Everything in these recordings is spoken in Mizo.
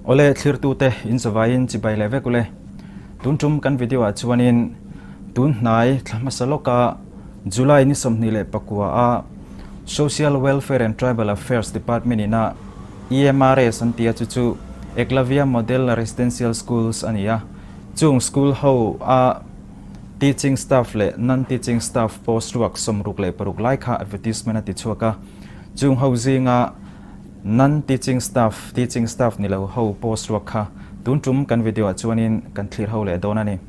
Awle thlirtute in zavaiin chibai leh vek ule. Tun tum kan video ah chuanin tun hnai thla hmasa lawka July ni 24 a Social Welfare and Tribal Affairs Department ina EMRS an tia chu chu Eklavya Model Residential Schools a ni a. Chung school ho a teaching staff leh non-teaching staff post ruak 66 lai kha advertisement a ti chhuak a. Chung ho zinga non-teaching staff, teaching staff ni lo ho post ruak kha tun tum kan video ah chuanin kan thlir ho leh dawn a ni.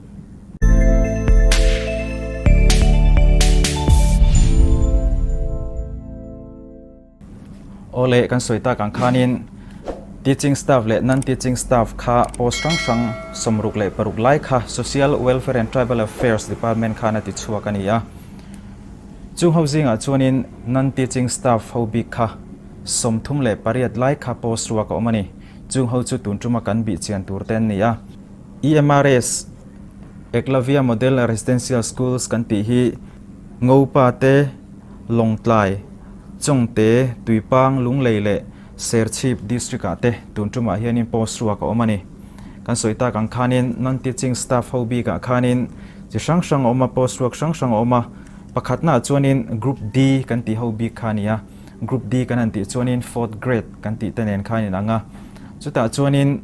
Awle, kan sawi tak ang khanin teaching staff leh non-teaching staff kha post hrang hrang 66 lai kha Social Welfare and Tribal Affairs Department khan a ti chhuak a ni a. Chung ho zingah chuanin non-teaching staff ho bik kha 38 lai kha post ruak a awm a ni. Chung ho chu tun tuma kan bih chian tur te an ni a. EMRS, Eklavya Model Residential Schools kan tih hi Ngopa te, Lawngtlai, Chawngte, Tuipang, Lunglei leh Serchhip District ah te tun tumah hianin post ruak a awm a ni. Kan sawi tak ang khanin non-teaching staff ho bikah khanin chi hrang hrang a awm a, post ruak hrang hrang a awm a. Pakhatnaah chuanin Group D kan tih ho bik kha a ni a, Group D kan han tih chuanin fourth grade kan tih te nen khan inang a. Chutah chuanin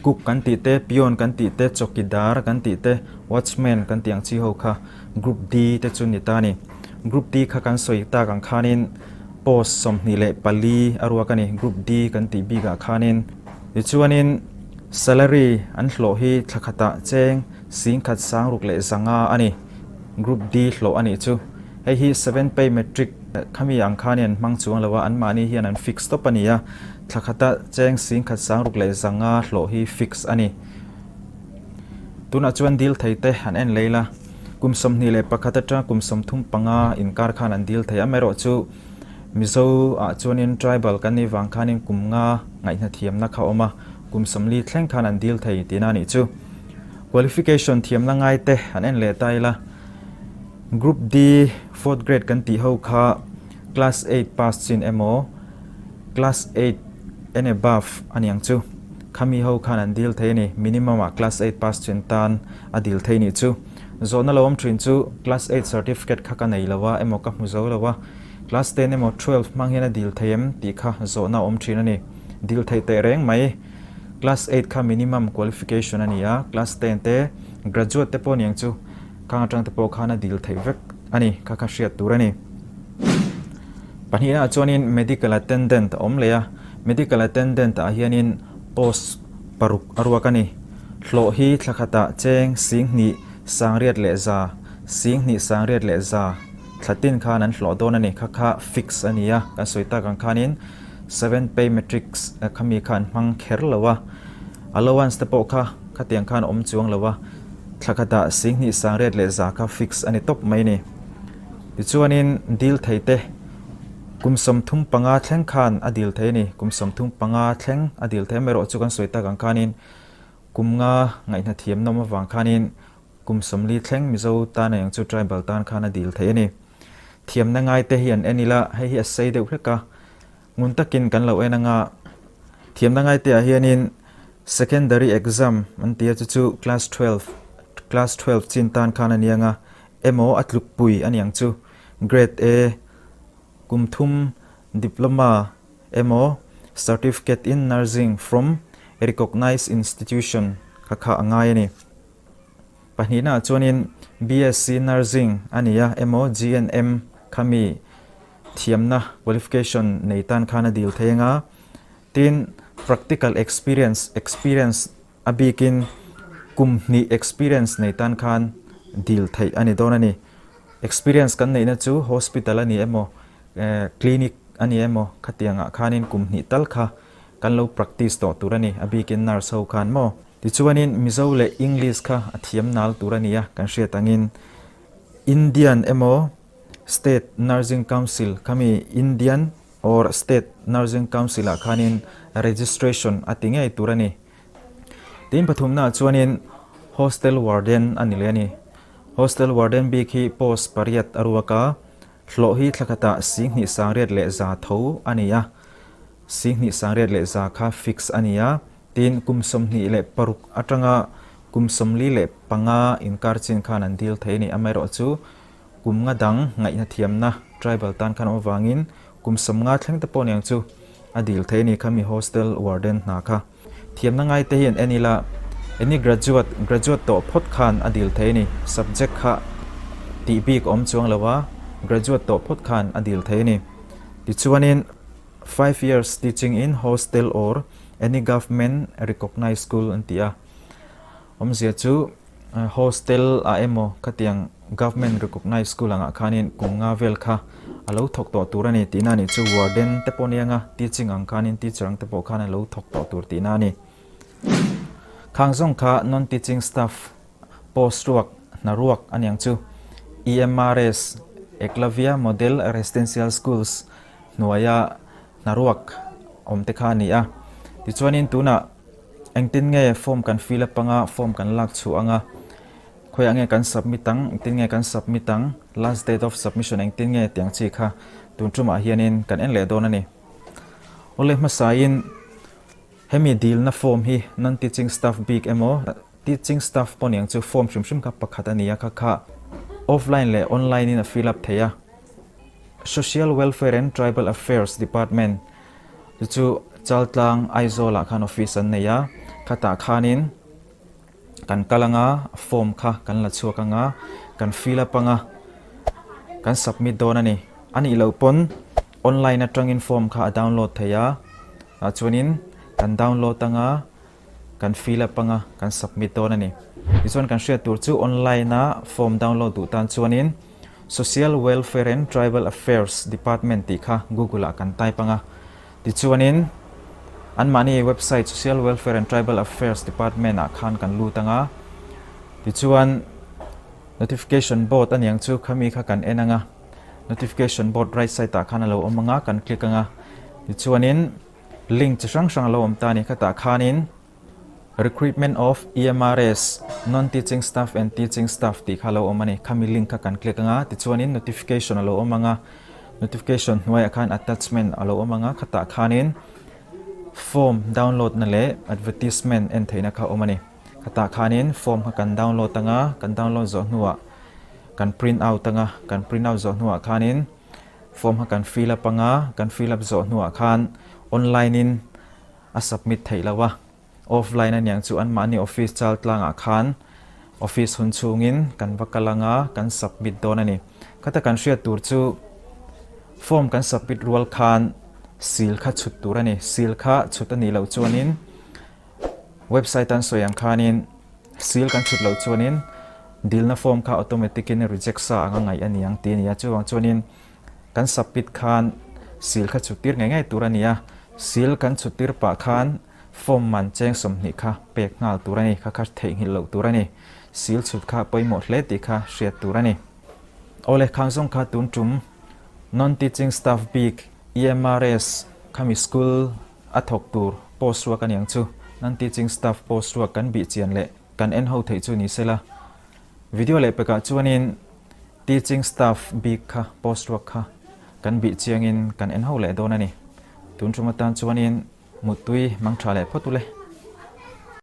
cook kan tih te, peon kan tih te, chawkidar kan tih te, watchman kan tih ang chi ho kha Group D te chu ni ta a ni. Group D kha kan sawi tak ang khanin post 24 a ruak a ni. Group D kan tih bikah khanin tichuanin salary an hlawh hi thla khatah cheng 16,500 a ni. Group D hlawh a nih chu. Hei hi seven pay matric khami ang khanin an hmang chuang lo a, anmahni hian an fix tawp a ni a. Thla khata cheng 16,500 hlawh hi fix a ni. Tunah chuan dil thei te an en lei la, kum 21 atanga kum 35 inkar khan an dil thei. Amaherawhchu Mizo ah chuanin tribal kan nih vang khanin kum nga ngaihna thiamna kha awm a, kum 40 thleng khan an dil thei tihna a nih chu. Qualification thiamna ngai te an en leh ta ila, Group D fourth grade kan tih ho kha class eight pass chin emaw, Class eight and above a niang chu. Khami ho khan an dil thei a ni. Minimum ah class eight pass chin tan a dil thei nih chu. Zawhna lo awm thin chu class eight certificate kha ka nei lo a emaw ka hmu zo lo a, class ten emaw twelve hmang hian a dil thei em tih kha zawhna awm thin a ni. Dil theih teh reng mai. Class eight kha minimum qualification a ni a, class ten te graduate te pawh niang chu khang atang te pawh khan a dil theih vek a ni kha kha hriat tur a ni. Pahnihnaah chuanin medical attendant a awm leh a, medical attendant ah hianin post paruk a ruak a ni. Hlawh hi thla khatah cheng 2800, 2800, thla tin khan an hlawh dawn a ni. Kha kha fix a ni a, kan sawi tak ang khanin seven pay matrix khami kha an hmang kher lo a, allowance te pawh kha khatiang khan a awm chuang lo a, thla khatah 2800 kha fix a ni tawp mai a ni. Tichuanin dil thei te kum 35 thleng khan a dil thei a ni. Kum 35 thleng a dil thei amaherawh chu kan sawi tak ang khanin kum nga ngaihna thiam nawm avang khanin kum 40 thleng Mizo tan a eng chu tribal tan khan a dil thei a ni. Thiamna ngai te hi an en ila hei hi a sei deuh hlek a, ngun takin kan lo en anga thiamna ngai te ah hianin secondary exam an ti a chu chu class twelve class twelve chin tan khan a ni anga Emaw a tlukpui a niang chu. Grade A, kum thum diploma emaw certificate in nursing from a recognised institution kha kha a ngai a ni. Pahnihnaah chuanin BSc Nursing a ni a emaw GNM kha mi thiamna qualification nei tan khan a dil thei anga tin practical experience experience A bikin kum hnih experience nei tan khan dil theih a ni dawn a ni. Experience kan neihna chu hospital a ni emaw, clinic a ni emaw khatiangah khanin kum hnih tal kha kan lo practice tawh tur a ni, a bikin nurse ho khan maw. Tichuanin Mizo leh English kha a thiam nal tur a ni a, kan hriat angin Indian emaw State Nursing Council khami Indian or State Nursing Council ah khanin registration a ti ngei tur a ni. Tin pathumnaah chuanin Hostel Warden a ni leh a ni. Hostel Warden bik hi post pariat a ruak a, hlawh hi thla khatah 2800 tho a ni a, 2800 kha fix a ni a. Tin, kum 26 atanga kum 45 inkar chin khan an dil thei a ni. Amaherawhchu, kum nga dang ngaihna thiamna tribal tan khan awm avangin kum 50 thleng te pawh niang chu a dil thei a ni khami hostel warden hna kha. Thiamna ngai te hi an en ila, any graduate, graduate tawh phawt khan a dil thei a ni. Subject kha tih bik awm chuang lo a, graduate tawh phawt khan a dil thei a ni. Tichuanin 5 years teaching in hostel or any government recognized school an ti a. Awmzia chu hostel ah emaw khatiang government recognized school angah khanin kum nga vel kha a lo thawk tawh tur a ni tihna a nih chu. Warden te pawh nia anga teaching ang khanin teacher ang te pawh khan a lo thawk tawh tur tihna a ni. Khang zawng kha non-teaching staff post ruak hna ruak a niang chu. EMRS, Eklavya Model Residential Schools hnuaia hna ruak awm te kha a ni a. Tichuanin tunah engtin nge form kan fill up anga, form kan lak chhuah anga, khawiah nge kan submit ang, engtin nge kan submit ang, last date of submission engtin nge tiang chi kha tun tumah hianin kan en leh dawn a ni. Awle hmasain hemi dilna form hi non-teaching staff bik emaw teaching staff pawh niang chu form hrim hrim kha pakhat a ni a, kha kha offline leh online in a fill up thei a. Social Welfare and Tribal Affairs Department chu chu Chaltlang Aizawl ah khan office an nei a, khatah khanin kan kal anga form kha kan la chhuak anga kan fill up anga kan submit dawn a ni. A nih loh pawn online atangin form kha a download thei a, tah chuanin kan download anga kan fill up anga kan submit dawn a ni. Tichuan kan hriat tur chu online a form download duh tan chuanin Social Welfare and Tribal Affairs Department tih kha Google ah kan type anga, tichuanin anmahni website Social Welfare and Tribal Affairs Department ah khan kan lut anga, tichuan notification board aniang chu khami kha kan en anga, notification board right side ah khan a lo awm anga kan click anga, tichuanin link chi hrang hrang a lo awm ta a ni, khatah khanin Recruitment of EMRS, Non-Teaching Staff and Teaching Staff tih kha a lo awm a ni. Khami link kha kan click anga, tichuanin notification a lo awm anga, notification hnuaiah khan attachment a lo awm anga, khatah khanin form download na leh advertisement en theihna kha a awm a ni. Khatah khanin form kha kan download anga, kan download zawh hnuah kan print out anga, kan print out zawh hnuah khanin form kha kan fill up anga, kan fill up zawh hnuah khan online in a submit theih loh a, offline a niang chu anmahni office chal tlangah khan office hun chhungin kan va kal anga kan submit dawn a ni. Khata kan hriat tur chu form kan submit rual khan seal kha chhut tur a ni. Seal kha chhut a nih loh chuanin website an sawi ang khanin seal kan chhut loh chuanin dilna form kha automatic in reject sa anga ngaih a ni ang tih a ni a. Chuvang chuanin Kan submit khan seal kha chhut tir ngei ngei tur a ni a, seal kan chhut tir pah khan form man cheng 20 kha pek nghal tur a ni, kha kha theihnghilh loh tur a ni. Seal chhut kha pawimawh hle tih kha hriat tur a ni. Awle, khang zawng kha tun tum Non-Teaching Staff bik EMRS khami school a thawk tur post ruak a niang chu Non-Teaching Staff post ruak kan bih chian leh kan en ho theih chu ni sela. Video leh pekah chuanin Teaching staff bik kha post ruak kha kan bih chiangin kan en ho leh dawn a ni. Tun tum atan chuanin Muttui mang tha leh phawt u le.